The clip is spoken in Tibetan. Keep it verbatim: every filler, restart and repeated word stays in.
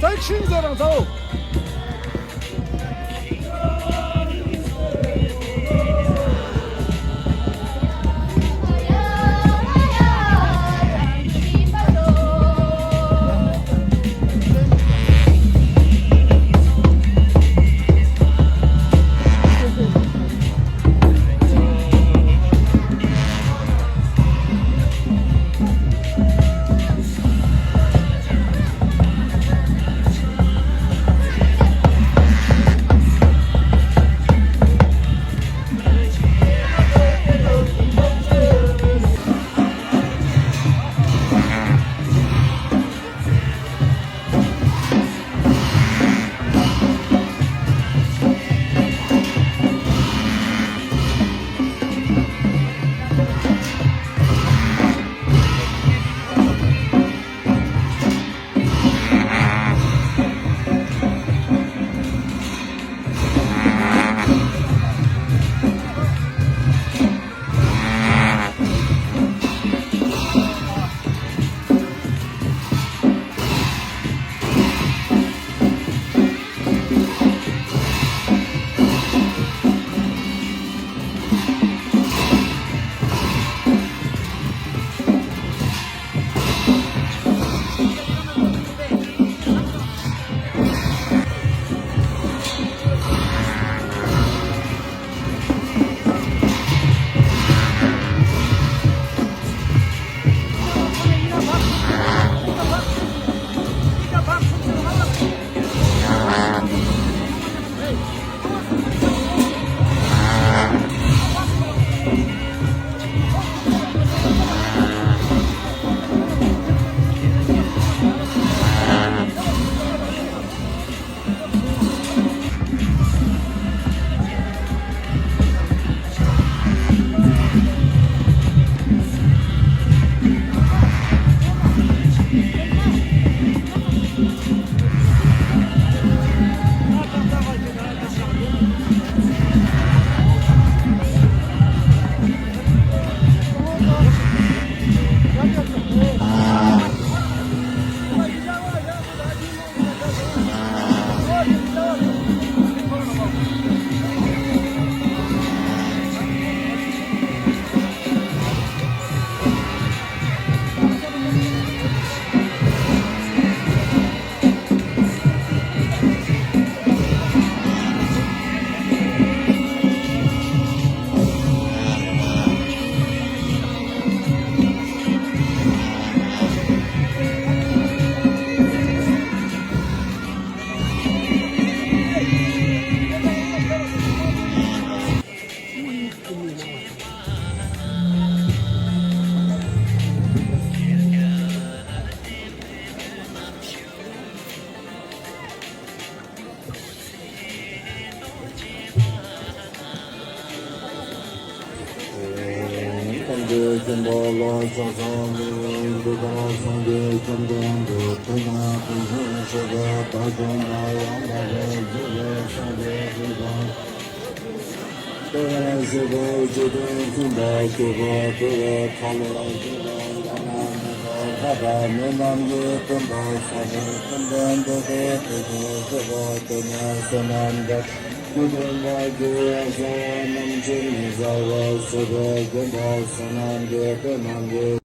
ད་ཆིང་ཟེར་རང་ཚའོ། ཀྱི་སྐྱོན་པ་ལ་ཕྱག་འཚལ་ལོ། འདི་ལྟར་སངས་རྒྱས་བཅོམ་ལྡན་འདས་དེ་ན་དེ་བཞིན་གཤེགས་པ་དག་ཀུན་ལ་ཡང་དག་པར་བརྩེ་བའི་སངས་རྒྱས་ཀྱི་གོ་འཕང་དེ་ལྟར་གཤེགས་པ་འཇིག་རྟེན་གསུམ་པ་སྤྱོད་པ་སྤེལ་བའི་ཐབས་ལ་བརྩོན་པ་བླ་ན་མེད་པ་ལྷག་པར་མི་རྣམས་ཀྱི་སྟོན་པ་ཤཱཀྱ་བཅོམ་ལྡན་འདས་དེ་དེ་བཞིན་གཤེགས་པ་དེ་ཉིད་བསོད་ནམས་དང་། ཀུན་དུ་བདག་གི་ཡང་བསོད་ནམས་ཀྱིས་མི་ཟད་པར་བྱེད་པའི་དགེ་འདུན་བསོད་ནམས་ཀྱི་དཔེ་རྣམས་ཀྱི།